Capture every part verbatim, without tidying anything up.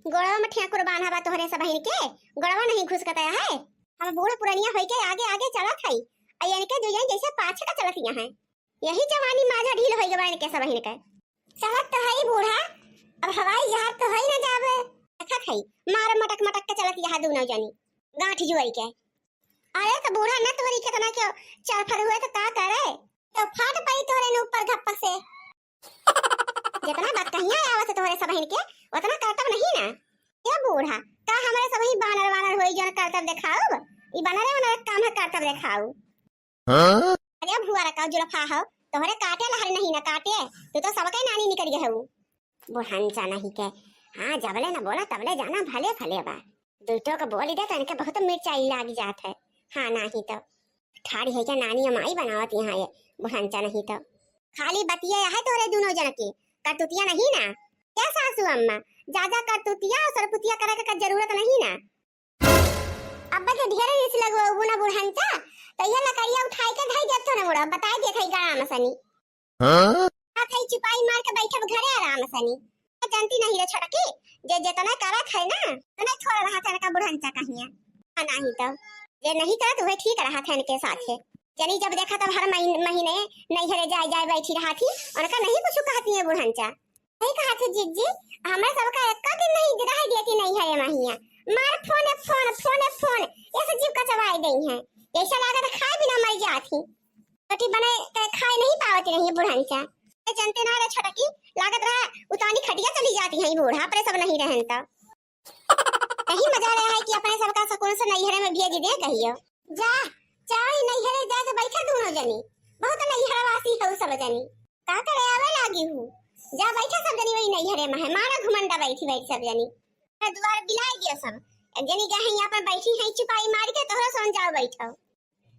गोड़वा में ठेकुर बांधा बा तोहरे सबहिन के, गोड़वा नहीं घुसकत है। हम बूढ़ पुरनिया होई के आगे आगे चलत हई, आ इनके दुइयन जैसे पाछे का चलत हिया हैं। यही जवानी माझा ढील होई गवा इनके सबहिन के। चलत तो हई बूढ़ा, अब हवाई जहाज तो हई ना जावे। देखत हई, मार मटक मटक के चलत यहाँ दोनों जनी, गांठ जुआई के। अरे तो बूढ़ा न तोरी कितना क्यों चरफर हुए तो का करे? तो फाट पड़ी तोरे न ऊपर घप्पा से। जितना बात कहिया आवत है तोहरे सबहिन के, उतना करतब नहीं ना। ए बूढ़ा, का हमरे सबही बानर वानर होई जौन करतब देखाउब? ई बानरे वानर काम है करतब देखाउ। हाँ? अरे भुआ रखा जुलफा हो, तोहरे काटे लहर नहीं ना काटे, तू तो सबके नानी निकल गए हऊ। बुढ़नचा नहीं के, हाँ जबले न बोला तबले जाना भले भले बा। दुइटो के बोली दे तो इनके बहुत मिर्चाई लाग जात है। हाँ नाही तो। ठाड़ी है क्या नानी माई बनावत यहाँ ये बुढ़नचा नहीं तो। खाली बतिया है तोरे दोनों जन की, करतुतिया नहीं ना। क्या सासू अम्मा, ज्यादा करतुतिया और सरपुतिया करे के का जरूरत नहीं ना। अब जे ढेर रिस लगवबू ना बुढ़नचा, तो ये लकड़िया उठाई के धई देत हो ना मुड़ा, बताई देत है गड़ा मसनी। हाँ? आ थई चुपाई मार के बैठब घरे आराम सनी। जानती नहीं रे छोटकी, जे जितना करत है ना, उतना थोड़ा रहा था का बुढ़नचा कहिया। हाँ, नहीं तो। जे नहीं करत वह ठीक रहा था इनके साथे। जनी जब देखा तब हर महीन-, महीने नैहरे जाए जाए बैठी रहा थी, उनका नहीं कुछ कहती है बुढ़नचा। सही कहा थे जीजी, हमरा सबका एक्का दिन नहीं रह देती नैहरे महिया। मार फोन, फोन, फोन, फोन, ये सब जीव कचवाई गई हैं। जैसा लागत खाए बिना मर जात ही। रोटी बने के खाए नहीं पावत रही बुढ़नचा। ए, जनते ना रे छोटकी, लागत रहा उतानी खटिया चली जाती हैं बूढ़ा, अपने सब नहीं रहन तो। कहीं मजा रहा है कि अपने सबका सुकून से नैहरे में भेज दे कहियो। जा, चाहे नैहरे जाके बैठा दोनों जनी। बहुत नैहर वासी हो सब जनी। का करे आवे लागी हूँ? जा बैठा सब जनी वही नैहरे में है, मारा घुमंडा बैठी बैठी सब जनी। दुआर बिलाई दियो सब। एक जनी गए हैं यहाँ पर बैठी हैं चुपाई मार के, तोहरा सोन जाओ बैठो।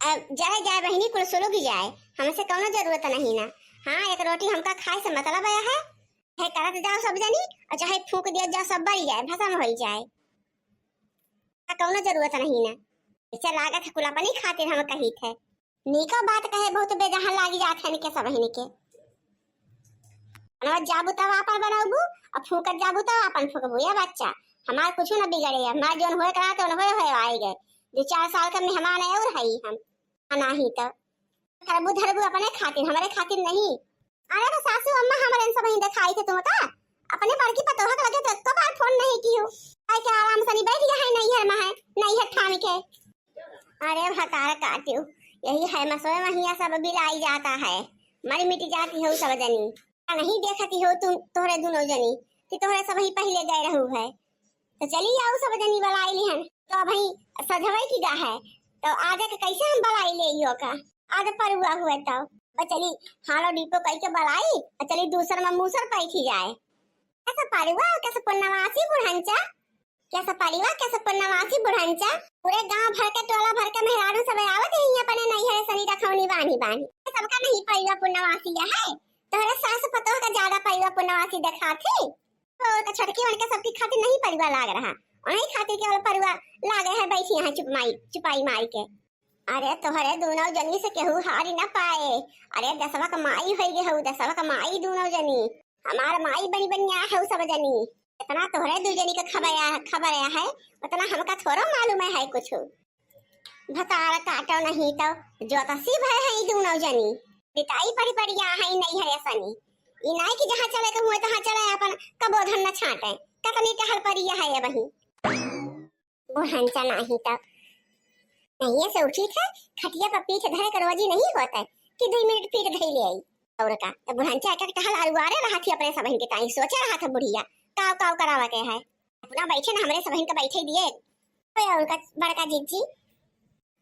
अब जाए जाए बहिनी कुल सुलुग जाए, हमसे कौनो जरूरत नहीं ना। हाँ, एक रोटी हमका खाए से मतलब है, है करत जाओ सब जनी, और चाहे फूंक दिया जाओ सब बरी जाए, भसम होई जाए। आ, कौनो जरूरत नहीं ना। ऐसा लागत है कुल अपनी खातिर हम कही थे। नीको बात कहे बहुत बेजहां लागी जात है इनके सब इनके। बनवत जाबू तब आपन बनौबू, और फूकत जाबू तब आपन फूकबू। ये बच्चा, हमार कुछ न बिगड़े, हमार जौन होए करा तो होए होए आए गए। दो चार साल का मेहमान है और है ही हम। आ, नाही तो। करबू धरबू अपने खातिर, हमरे खातिर नहीं। अरे तो सासू अम्मा हमरे सब ही दिखाई थे तुम का? अपने बड़की पतोह के लगे तो एको बार फोन नहीं की हो। आई के आराम से नहीं बैठ गया है नैहर में है, नैहर ठाम के। अरे भतार काटियो, यही है मसोए महिया सब बिलाई जाता है, मर मिट जाती हो सब जनी। नहीं देखती हो तुम तोहरे दोनों जनी कि तोहरे सब ही पहले गए रहू है। तो चली आओ सब जनी बलाई लिहन। तो अबही सजवई की गा है, तो आजे के कैसे हम बलाई ले यो का? आज परुआ हुए तो। बस चली, हालो डीपो कई के बलाई, और चली दूसर में मूसर पैठी जाए। कैसे परुआ, कैसे पुन्नवासी बुढ़ंचा, कैसे परुआ, कैसे पुन्नवासी बुढ़ंचा, पूरे गांव भर के टोला भर के मेहरारू सब आवत है यहाँ अपने नैहर सनी रखौनी बानी बानी। सबका नहीं परुआ पुन्नवासी है, तोहरे सास पतोह का ज्यादा परुआ पुन्नवासी देखा थी। और का छोटकी उनके सबकी खातिर नहीं परुआ लाग रहा, उन्हीं खातिर केवल परुआ लागे है बैठी यहाँ चुप माई, चुपाई माई के। अरे तोहरे दोनों जनी से केहू हारी ना पाए। अरे दसवा का माई होई गे हऊ, दसवा का माई दोनों जनी। हमार माई बनी बनिया हऊ सब जनी। इतना तोहरे दू जनी का खबर आ, खबर आया है, उतना हमका थोड़ो मालूम है कुछ। भतार काटो नहीं तो ज्योतिषी भय है ई दोनों जनी। पिताई पड़ी पड़िया है नैहरे सनी। ई नाई कि जहाँ चले के हुए तहाँ चले, अपन कबो धन न छाटे। कतनी टहल परिया है ये बही। बुढ़ंचा नाही तो नहीं से उठी थे, खटिया पर पीठ धरे के रोजी नहीं होते कि दो मिनट पीठ धई ले आई। और का, तो बुढ़ंचा एक एक टहल अरुआरे रहा थी अपने सबहिन के ताई, सोचे रहा था बुढ़िया, काव काव करावा के है। अपना बैठे ना हमरे सबहिन के बैठे दिए। ओए, और का बड़का जीजी,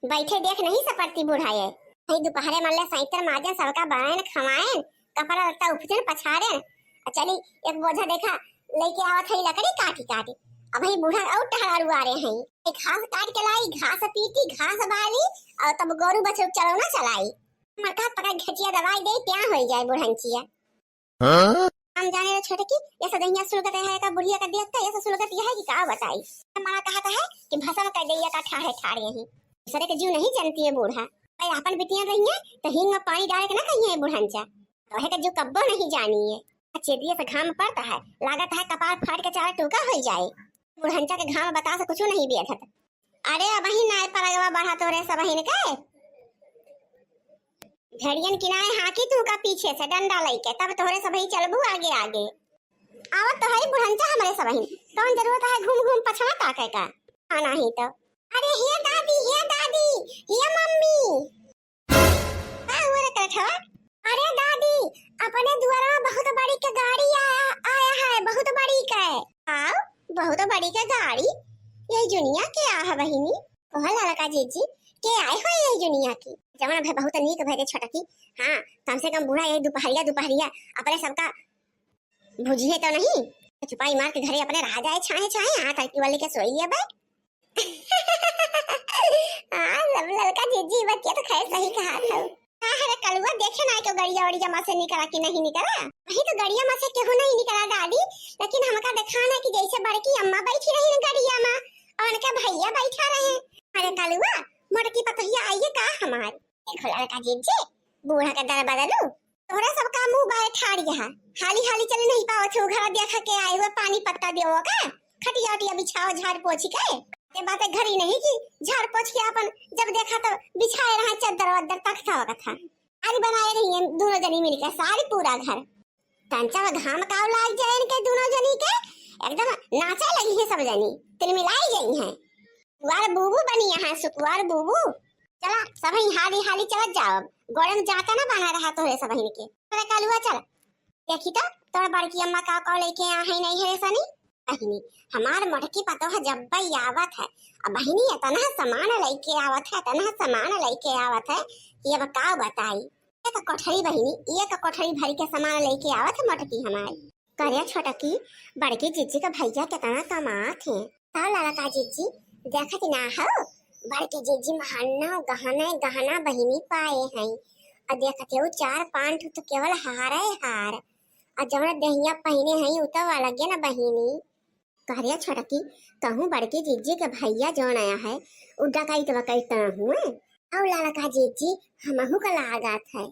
बैठे देख नहीं सपरती बुढ़ाए। भाई दोपहरे मन ले सैतर माजन सबका बनाएन खवाएन, कपड़ा लत्ता उपजन पछारेन। आ चली एक बोझा देखा लेके आवत है लकड़ी काटी काटी। अब ही बूढ़ा और टहल अरुआरे हैं। एक घास काट के लाई, घास पीटी, घास बाली और तब गोरू बछरू चलो ना चलाई। मरका पका घटिया दवाई दे, क्या हो जाए बुढ़ंचिया। हाँ? हम जाने रे छोटकी, ये सदैया सुलगत है का बुढ़िया का देख के, ये सुलगत यह है कि का बताई। हमारा कहता है कि भसम कर देइया का ठाड़े ठाड़े ही। दूसरे के जीव नहीं जानती है बूढ़ा। भाई आपन बिटिया रही है तो हिंग में पानी डाल के ना कहिए बुढ़ंचा। कहे का जीव कब्बो नहीं जानी है। आ चेतिया से घाम पड़ता है, लागत है कपार फाट के चार टुका हो जाए। बुढ़ंचा के घाम बतास कुछ नहीं बेधत। अरे अबही नाय परगवा बढ़ा तोहरे सबहिन के। भेड़ियन किनाए हाँकी तू का पीछे से डंडा लइके, तब तोहरे सबही चलबू आगे आगे। आवत तो है बुढ़ंचा हमरे सबहिन, कौन जरूरत है घूम घूम पछवा ताके का? हाँ, नहीं तो। अरे हे दादी, हे दादी, हे मम्मी। का हुआ रे करठवा? अरे दादी, अपने दुआरा बहुत बड़ी के गाड़ी आया, आया है, बहुत बड़ी के। आओ, बहुत बड़ी के गाड़ी? यही जुनिया के आ है बहिनी? कहो ललका जीजी, के आए हो यही जुनिया की? जवन भे बहुत नीक भे रे छोटकी। हाँ, कम से कम बूढ़ा यही दुपहरिया, दुपहरिया अपने सबका भुजिए तो नहीं, चुपाई मार के घरे अपने रह जाए, छाए छाए, हाँ, तड़की वाली के सोई लिया बे। हाँ, सब ललका जीजी बतिया तो खैर सही कहा था। का है रे कलुआ, देखे ना क्यों गड़िया वड़िया में से निकला कि नहीं निकला? वही तो गड़िया में से केहू नहीं निकला दादी, लेकिन हमका देखा ना कि जैसे बड़की अम्मा बैठी रही ना गड़िया में और उनके भैया बैठा रहे। अरे कलुआ, मोटकी पतोहिया आइए का हमार? देखो ललका जीजी, बूढ़ा के दर बदलू। तोहरे सबका मुंह बाय ठाड़ यहाँ, हाली हाली चले नहीं पावत हो, घर देखा के आए हुए पानी पत्ता देवो का, खटिया उटिया बिछाओ झाड़ पोछ के। ते बात घरी नहीं की झाड़ पोछ के अपन जब देखा तो बिछाए रहा चद्दर वद्दर तख्ता वखता। अरे बनाए रही हैं दोनों जनी मिलके सारी पूरा घर। कंचा में घाम काव लाग जाए इनके दोनों जनी के, एकदम नाचे लगी है सब जनी, तिलमिलाई गई हैं। सुकुवार बूबू बनी यहाँ, सुकुवार बूबू। चला, सबही हाली हाली चलत जाओ, गोड़े में जाता ना बना रहा तोहरे सबही के। अरे कलुआ चल, देखी तो तोर बड़की अम्मा का का लेके आ है नहीं है सनी। बहिनी, हमार मोटकी पतोह जब्बई आवत है, अब बहिनी इतना सामान लेके आवत है, इतना सामान लेके आवत है कि अब का बताई। एक कोठरी बहिनी, एक कोठरी भरी के सामान लेके आवत है मोटकी हमारी। करे छोटकी, बड़की जीजी के भैया कितना कमात हैं। का ललका जीजी, देखत ना हो, बड़की जीजी महन्ना गहना गहना बहिनी पाए हैं। और देखत हो, चार पाँच ठो तो केवल हारे हार, और जौन देहिया पहिने हैं उ तो अलगे ना बहिनी। करे छोटकी, कहूँ बड़की जीजी के भैया जौन आया है, उ डकैत वकैत तो ना हुए? और ललका जीजी, हमहू का लागत है।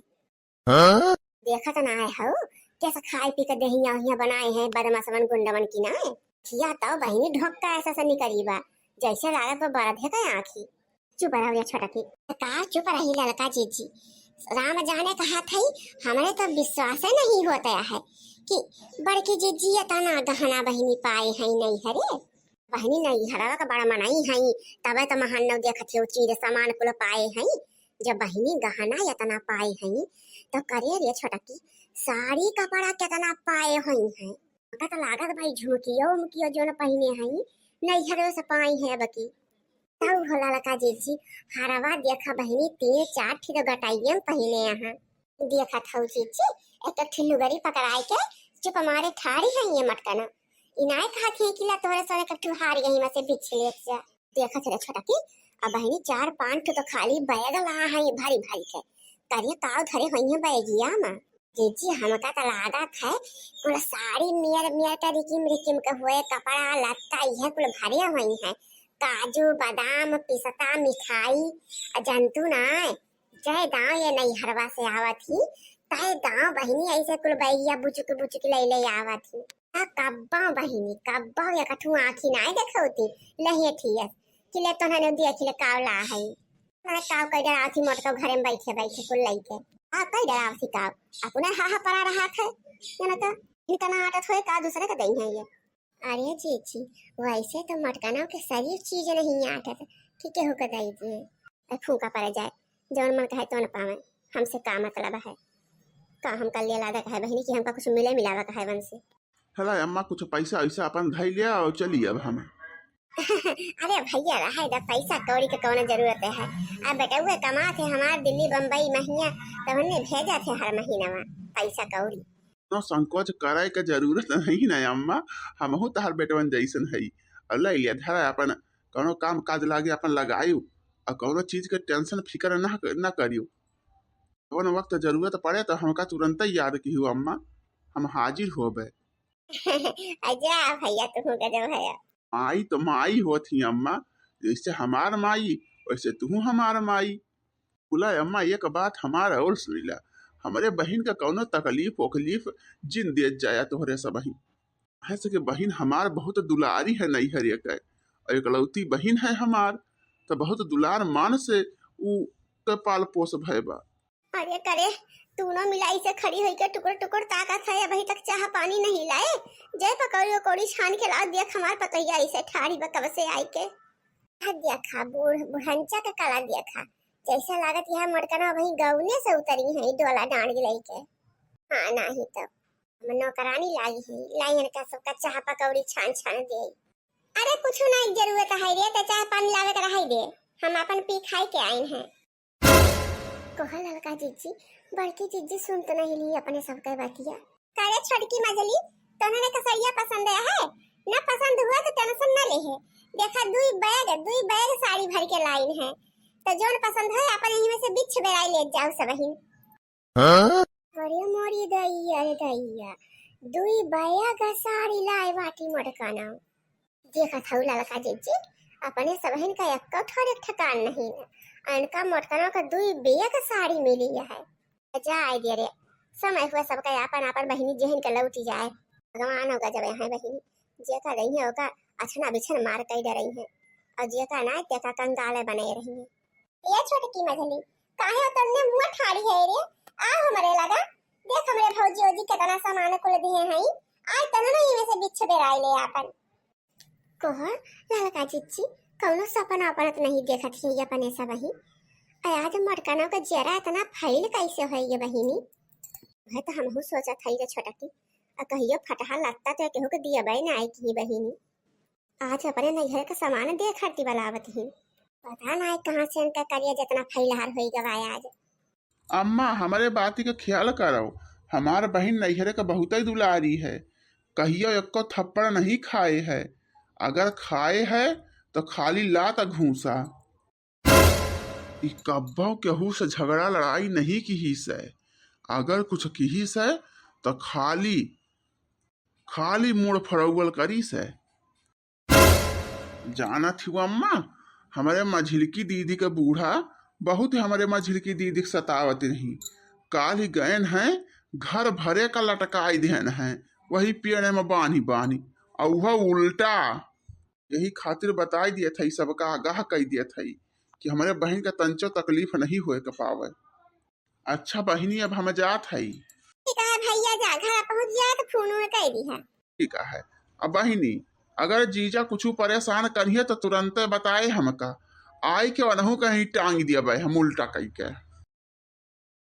हाँ? देखत ना आए हो, कैसे खाए पी के देहिया उहिया बनाए हैं बदमाशवन गुंडवन की ना। खिया तो बहिनी ढोक का ऐसा से निकरी बा, जैसे लागत बा बरधे का आँखी। चुप रहो या छोटकी। का चुप रही ललका जीजी, राम जाने कहा थई, हमरे तो विश्वास नहीं होता है कि बड़की जीजी इतना गहना बहिनी पाए हैं नहीं हरे। बहिनी नैहरवा का बड़ा मनई हई, तबे तो महन्नौ देखत हो चीज सामान कुल पाए हई। जब बहिनी गहना इतना पाए हई, तो करे रे छोटकी, साड़ी कपड़ा कितना पाए हई हैं। हमका तो लागत भाई झुमकियो उमकियो जोन पहिने हई, नैहरवे से पाई हैं अब की। तब हो ललका जीजी, हरवा देखा बहिनी, तीन चार ठी तो गटाइयन पहिने यहाँ। देखत हौ जीजी, एक ठे लुगरी पकड़ाए के चुप मारे ठाड़ी है ये मटकना। इनाय कहा थी कि ला तोरे सोने का ठुहार यही में से बिछ लेत जा। देखत रे छोटकी, अब बहिनी चार पाँच ठो तो खाली बैग ला है भारी भारी के। करिए काव धरे होइए बैगिया में। जीजी हमका तो लागत है कुल साड़ी मियर मियर का रिकिम रिकिम के हुए कपड़ा लत्ता यह कुल भरे हुई है। काजू बादाम पिस्ता मिठाई आ जंतु ना जय गाँव ये नैहरवा से आवत ही, तय गाँव बहिनी ऐसे कुल बैगिया बुचुक बुचुक ले ले आवत ही। आ कब्बा बहिनी, कब्बा ये कठू आँखी नाय देखौती, लहिए ठियस, कि ले तोहने देख ले काव ला है। मैं काव कई डरावत ही मोटका घरे में बैठे बैठे कुल लइके। आ कई डरावत ही काव, अपने हाहा परा रहा थे, ये ना तो इनका ना आटत होए का दूसरे का दई है ये। अरे जीजी, वैसे तो मटकनौ के शरीर चीज नहीं आटत कि केहू के दई दिए। ए फूका पड़ जाए, जौन मन कहे तौन पावे, हमसे का मतलब है? का हम कल्ले लादा कहे बहिनी कि हमका कुछ मिले मिलावा कहे वन से? हला अम्मा, कुछ पैसा वैसा अपन धई लिया और चली अब हम। अरे भैया, रहे दा, पैसा कौड़ी के कौनो जरूरत है? अब बेटउए कमात है हमार दिल्ली बम्बई महिया, तब हमने भेजा थे हर महीना में पैसा कौड़ी। कौनो संकोच करे के जरूरत नहीं ना अम्मा, हमहू तहार बेटवन जैसन हई। और ले लिया धरा अपन, कौनो काम काज लागे अपन लगायु, और कौनो चीज के टेंशन फिकर ना, ना करियो। कौनो वक्त जरूरत पड़े तो हमका तुरंत याद किहु अम्मा, हम हाजिर होबे। अच्छा भैया, तू गजब है। माई तो माई होत ही अम्मा, जैसे हमार माई वैसे तू हमार माई। बोला अम्मा, एक बात हमार और सुन ला, हमरे बहिन का कौनो तकलीफ वकलीफ जिन देत जाया तोहरे सबही। है सके बहिन हमार बहुत दुलारी है नैहर के, और एकलौती बहिन है हमार, तो बहुत दुलार मान से ऊ के पाल पोस भय बा। अरे करे, तूनो मिलाई से खड़ी होई के टुकुर टुकुर ताकत है, अभी तक चाह पानी नहीं लाए। जय पकौड़ी उकौड़ी छान के लाओ, देख हमार पतोहिया ऐसे ठाड़ी बा कब से आई के। आ देखा, बूढ़ बुढ़ंचा के कला देखा, जैसे लागत यह मड़कना वही गौने से उतरी है डोला डांड लई के। हाँ, नाही तो हम नौकरानी लाई है, लाई इनका सबका चाह पकौड़ी छान छान दे। अरे कुछ नहीं जरूरत है रे, तो चाय पानी लावे के रहाई दे, हम अपन पी खाई के आइन हैं। कोहा ललका जिज्जी, बड़की जिज्जी सुन तो नहीं ली अपने सबके बतिया। करे छोटकी मझली, तोहने कसरिया पसंद है? ना पसंद हुआ तो टेंशन ना ले है। देखा दुई बैग, दुई बैग साड़ी भर के लाइन है, तो जोन पसंद है अपन यहीं में से बिछ बेराई ले जाओ सबहिन। हाँ? अरे मोरी दैया रे दैया, दुई बैग साड़ी लाए बाटी मोटकाना। देखत हऊ ललका जिज्जी, अपने सबहिन का एक्को ठोर एक ठिकान नहीं है। अनका मोटकनों का दुई बैग साड़ी मिली है। जाए दे रे, समय हुआ सबका आपन आपन बहिनी जेहन के लौटी जाए। भगवान होगा जब यहाँ बहिनी, जेका रही है ओका अछना बिछन मार कई डरई है, और जेका ना तेका कंगाल बने रही है। ये छोटकी मझली, काहे उतरने मुँह ठाड़ी है रे? आ हमरे लगा, देख हमरे भौजी ओजी कितना सामान कुल दिए हैं, आज तने ना इनमें से बिछ बेराई ले आपन। कोहर, ललका जिज्जी, कौनो सपना अपनत नहीं देखत ही अपने सबही। अरे आज मटकनों का जरा इतना फैल कैसे होई ये बहिनी? वह तो हमहू सोचत हई रे छोटकी, आ कहियो फटहा लगता तो केहू के दिया बे ना आई की बहिनी। आज अपने नैहर का सामान देख हटी बलावत ही। पता ना कहाँ से इनका करिया जितना फैलहार होई गवा आज। अम्मा, हमरे बाती का ख्याल करो, हमार बहिन नैहरे का बहुतै दुलारी है, कहियो एक्को थप्पड़ नहीं खाए है, अगर खाए है तो खाली लात घूसा। ई कब्बो केहू से झगड़ा लड़ाई नहीं किहिस है, अगर कुछ किहिस है तो खाली, खाली मुड़ फरौवल करिस है। जानत ही अम्मा, हमरे मझिलकी दीदी के बूढ़ा बहुत ही हमरे मझिलकी दीदी के सतावत रही। काल ही गयन हैं, घर भरे का लटकाई देहन हैं, वही पेड़े में बान्ही बान्ही, और वह उल्टा। यही खातिर बताई दियत हई, सबका आगाह कई दियत हई कि हमरे बहिन का तंचो तकलीफ नहीं होए के पावे। अच्छा बहिनी, अब हम जात हई। ठीक है भैया, जा घर पहुँच जाए तो फोन उन कह दी है। ठीक है। अब बहिनी, अगर जीजा कुछ परेशान करिए तो तुरंते बताए हमका, आई के वनहू कहीं टांग दिया भाई हम उल्टा कई के।